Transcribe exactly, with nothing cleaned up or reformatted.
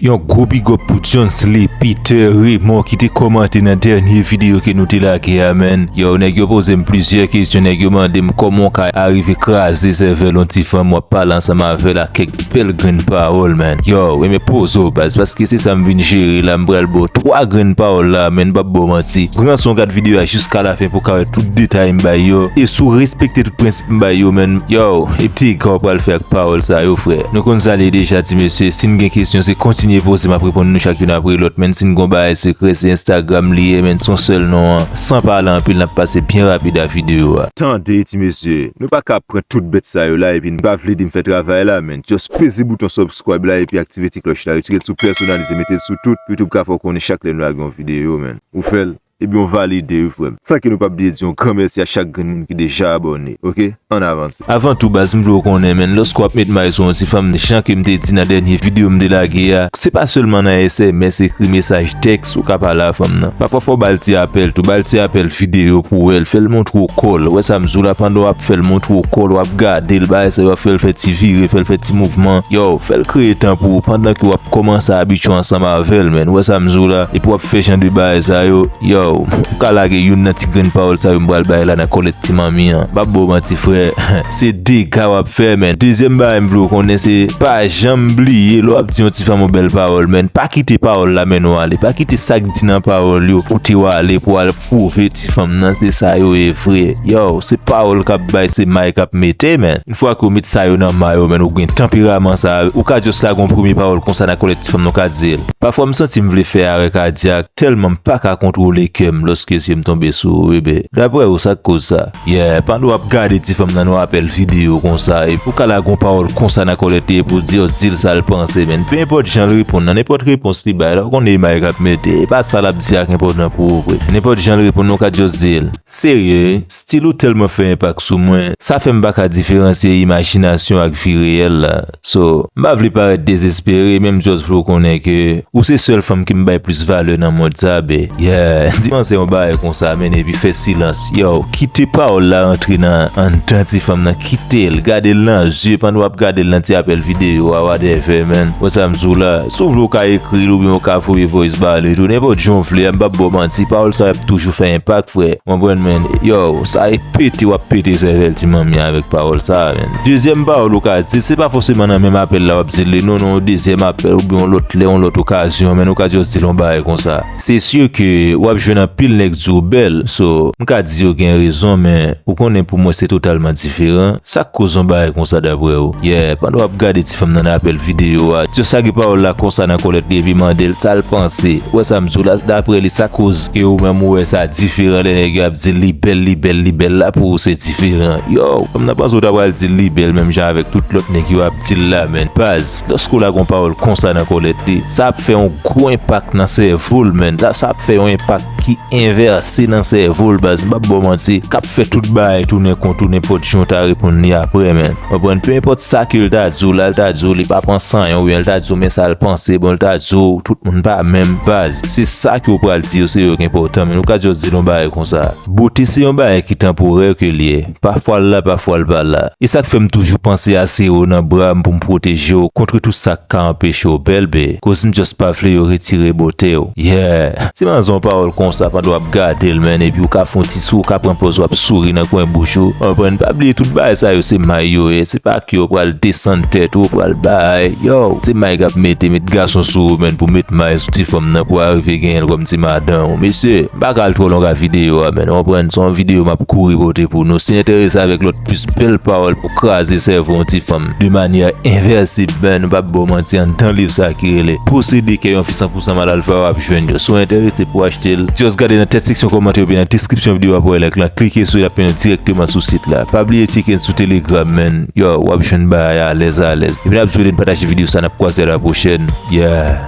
Yon gwo big up pou Johnsley Peter Raymond ki te kòmante nan dènye videyo ke nou te lage a, man. Yo, nèg yo poze m plizyè kesyon, nèg yo mande m kòman w ka arive kraze sèvèl yon ti fanm w ap pale ansanm avè l ak kèk bèl grenn pawòl, man. Yo, enben poze w baz, paske se sa m vin jere la, m pral ba w twa grenn pawòl la, man, m p ap ba w manti. Pran son gad videyo a jiska lafen pou w ka wè tout detay m bay yo. E si w respekte tout prensip m bay yo, man, yo, e dega w pral fè ak pawòl sa yo, frè. Nou konn sa l ye deja, ti mesye. Si n gen kesyon, se kontinye poze, m ap reponn nou chak youn apre lòt, man. Si n gon bagay sekrè, se Instagram li ye, man. Se yon sèl non an. San pale anpil, n ap pase byen rapid a videyo a. Tande, ti mesye, nou pa ka pran tout bèt sa yo la epi n pa vle di m fè travay la, man. Just peze bouton subscribe la epi aktive ti klòch la. Retire l sou pèsonalize, mete l sou tout. YouTube ka fè w konnen chak lè nou lage yon videyo, man. Ou fè l, ebyen w valide wi, frè m. San ke nou p ap bliye di yon gran mèsi a chak grenn moun ki deja abòne, oke? Ann avanse. Avan tou, baz, m vle w konnen, man, lòske w ap met may sou yon ti fanm, jan ke m te di nan dènye videyo m te lage a, se pa sèlman nan S M S, ekri mesaj tèks ou ka pale a fanm nan. Pafwa, fò w ba l ti apèl tou, ba l ti apèl videyo pou w wè l, fè l montre w kò l. Ou wè sa m di w la, pandan w ap fè l montre w kò l, w ap gade l, bagay sa yo ap fè l fè ti vire, fè l fè ti mouvman. Yo, fè l kreye tan pou ou pandan ke w ap kòmanse abitye w ansanm avè l, man. Ou wè sa m di w la, epi w ap fè jan de bagay sa yo, yo, ou ka lage youn nan ti grenn pawòl sa yo m pral bay la nan kòlèt ti manmi an. M p ap ba w manti, frè. Se dega w ap fè, man. Dezyèm bagay m vle w konnen, se pa janm bliye lè w ap di yon ti fanm yon bèl pawòl, man. Pa kite pawòl la mennen w ale. Pa kite sa k di nan pawòl yo pote w ale pou w al pwouve ti fanm nan se sa yo ye vre. Yo, se pawòl k ap bay, se may k ap mete, man. Yon fwa ke w met sa yo nan may ou, man, ou gen tanperaman sa, ou ka just lage yon premye pawòl konsa nan kòlèt ti fanm nan, ou ka di l. Pafwa, m santi m vle fè arè kadyak, tèlman m pa ka kontwole kè m lòske zye m tonbe sou ou, bebe. Daprè ou, sa k koz sa? Yeah, pandan w ap gade ti fanm nan, nan apèl videyo konsa, epi ou ka lage yon pawòl konsa nan kòlèt li, epi w di, yo, di l sa l panse, man. Pe enpòt jan l reponn nan, nenpòt repons li bay la, ou konnen e may k ap mete. E pa sa l ap di a k enpòtan pou ou vre. Nenpòt jan l reponn nan, ou ka just di l. Serye, stil ou tèlman fè enpak sou mwen, sa fè m pa ka diferansye imajinasyon ak vi reyèl la. So, m pa vle parèt dezespere, men m just vle w konnen ke ou se sèl fanm ke m bay plis valè nan mond sa, be. Yeah, di m se yon bagay konsa, men epi fè silans. Yo, kite pawòl la rantre nan anndan ti fanm nan, kite l, gade l nan zye pandan w ap gade l nan ti apèl videyo a, whatever, man. Wè sa m di w la, si w vle w ka ekri l oubyen w ka voye voice ba li tou, nenpòt jan w vle a, m p ap ba w manti, pawòl sa yo ap toujou fè enpak, frè. Konprann, man. Yo, sa e pete w ap pete sèvèl ti manmi avèk pawòl sa a, man. Dezyèm pawòl ou ka di l, se pa fòseman nan menm apèl la w ap di l li, non, nan yon dezyèm apèl oubyen yon lòt lè, yon lòt okazyon, man, ou ka just di l yon bagay konsa. Se si ke w ap jwenn anpil nèg di w bèl, so, m ka di yo gen rezon, men ou konnen pou mwen se totalman diferan. Sa k koz yon bagay konsa daprè w? Yeah, pandan w ap gade ti fanm nan nan apèl videyo a, just lage pawòl la konsa nan kòlèt li epi mande l sa l panse. Ou wè sa m di w la, daprè li, sa koz ke ou menm ou wè sa diferan lè nèg yo ap di l li bèl, li bèl, li bèl la, pou ou se diferan. Yo, fanm nan panse w ta pral di l li bèl menm jan avèk tout lòt nèg yo ap di l la, man. Baz, lòske w lage yon pawòl konsa nan kòlèt li, sa ap fè yon gwo enpak nan sèvo l, man. Sa, sa ap fè yon enpak ki envèse nan sèvo l, baz, m p ap ba w manti, k ap fè tout bagay tounen kont ou nenpòt jan w ta reponn li aprè, man. Konprann? Pe enpòt sa ke l ta di w la, l ta di w li p ap ansanyen, oubyen l ta di w men sa l panse, bon, l ta di w tout moun pa menm, baz. Se sa ke w pral di yo, se yo k enpòtan, man. Ou ka just di l yon bagay konsa. Bote se yon bagay ki tanporè ke l ye. Pafwa l la, pafwa l pa la. E sa k fè m toujou panse a sere w nan bra m pou m pwoteje w kont tout sa k ka anpeche w bèl, be. Koz m just pa vle yo retire bote w. Yeah. Ti manzè yon pawòl konsa pandan w ap gade l, man, epi w ka fè yon ti sou, w ka pran pòz w ap souri nan kwen bouch ou. Konprann? Pa bliye tout bagay sa yo se may yo ye. Se pa ke yo pral desann tèt ou, pral bay. Yo, se may k ap mete, met gason sou ou, man, pou met may sou ti fanm nan, pou arive genyen l kòm ti madanm ou. Mesye, m pa ka al twò long a videyo a, man. Konprann? Se yon videyo m ap kouri pote pou nou. Si enterese avèk lòt plis bèl pawòl pou kraze sèvo yon ti fanm de manyè envèsib, man, m p ap ba w manti, anndan liv sa ki rele Posede kè yon fi san pou san mal alfa w ap jwenn yo. Si w enterese pou w achte l, just gade nan tèt seksyon kòmantè oubyen nan deskripsyon videyo a pou w wè link lan, klike sou l, l ap mennen w dirèkteman sou sit la. Pa bliye tcheke n sou Telegram, man. Yo, w ap jwenn bagay alèz alèz. Epi n ap swete n pataje videyo sa, n ap kwaze a la pwochèn. Yeah.